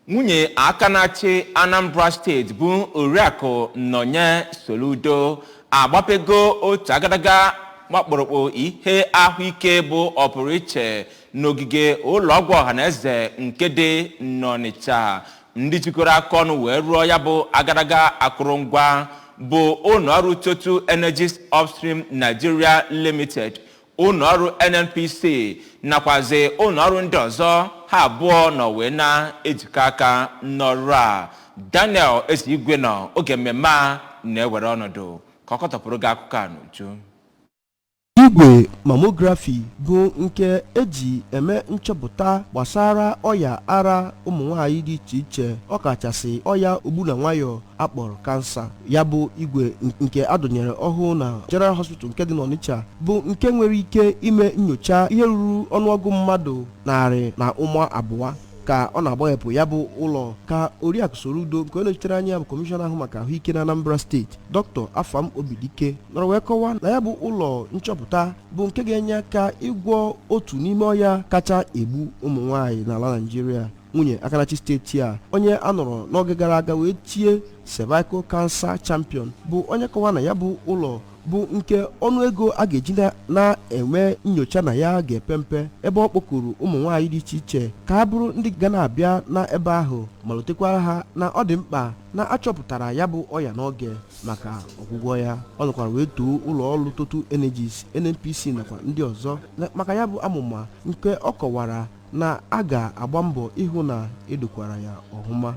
Nwunye aka na-achị Anambra Steeti bụ Oriakụ Nonye Soludo agbapego otu agadaga gbakpụrụkpụ ihe ahụike bụ ọpụrụiche n'ogige ụlọọgwụ ọhaneze nke dị n'Ọnịcha. Ndị jikọrọ aka ọnụ wee rụọ ya bụ agadaga akụrụngwa bụ ụlọọrụ Total Energies Upstream Nigeria Limited, ụlọọrụ NNPC nakwazi ụlọọrụ ndị ọzọ. Ha abụọ nọ wee na-ejikọ aka n'ọrụ a. Daniel Ezigwe nọ oge mmemme a na-ewere ọnọdụ ka ọ kọtọpụrụ gị akụkọ a n'uju. Igwe mammography bụ nke eji eme nchọpụta gbasara ọya ara ụmụ nwanyị dị iche iche, ọkachasị ọya ogbu na nwayọ akpọrọ kansa. Ya bụ igwe nke adọnyere ọhụụ na General Hospital nke dị n'Ọnịcha bụ nke nwere ike ime nyocha ihe ruru ọnụọgụ mmadụ 102. Ka ọ na-agbaghepụ ya bụ ụlọ, ka Oriakụ Soludo nke onye nọchitere anya bụ kọmishọna ahụ maka ahụike na Anambra Steeti, Dr. Afam Obidike, nọrọ wee kọwaa na ya bụ ụlọ nchọpụta bụ nke ga-enye aka ịgwọ otu n'ime ọya kacha egbu ụmụ nwaanyị n'ala Naijiria. Nwunye akanachi steeti a, onye a nọrọ n'oge gara aga wee tie cervical cancer champion, bụ onye kọwaa na ya bụ ụlọ bụ nke ọnụego a ga-eji na-enwe nyocha na ya ga-epe mpe, ebe ọ kpọkuru ụmụ nwaanyị dị iche iche ka ha bụrụ ndị ga na-abịa n'ebe ahụ ma lotekwara ha na ọ dị mkpa na achọpụtara ya bụ ọya n'oge maka ọgwụgwọ ya. Ọ nọkwara wee too ụlọ ọrụ Total Energies, NNPC nakwa ndị ọzọ maka ya bụ amụma nke ọ kọwara na a ga-agba mbọ ịhụ na edokwara ya ọhụma.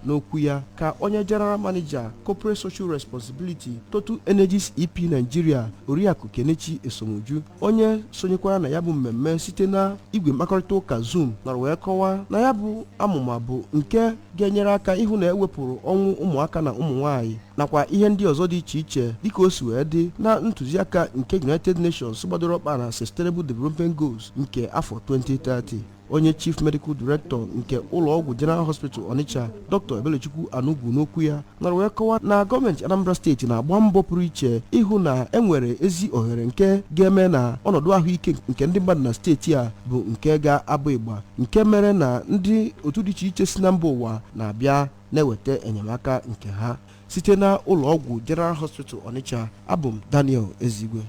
N'okwu ya, ka onye General Manager, Corporate Social Responsibility, Total Energies EP Nigeria, Oriakụ Kenechi Esomoju, onye sonyekwara na ya bụ mmemme site na igwe mkpakọrịta ụka Zoom, nọrọ wee kọwaa na ya bụ amụma bụ nke ga-enyere aka ịhụ na ewepụrụ ọnwụ ụmụaka na ụmụ nwanyị nakwa ihe ndị ọzọ dị iche iche, dịka o si wee dị na ntụziaka nke United Nations gbadoro ọkpa na Sustainable Development Goals nke afọ 2030. Onye Chief Medical Director nke ụlọọgwụ General Hospital Onitsha, Dr. Ebelechukwu Anugwu, n'okwu ya nọrọ wee kọwaa na gọọmenti Anambra Steeti na-agba mbọ pụrụ iche ịhụ na enwere ezi ohere nke ga-eme na ọnọdụ ahụike nke ndị mmadụ na steeti a bụ nke ga-abụ ịgba, nke mere na ndị otu dị iche iche si na mba ụwa na-abịa na-eweta enyemaka nke ha. Site na ụlọọgwụ General Hospital Onitsha, abụ m Daniel Ezigwe.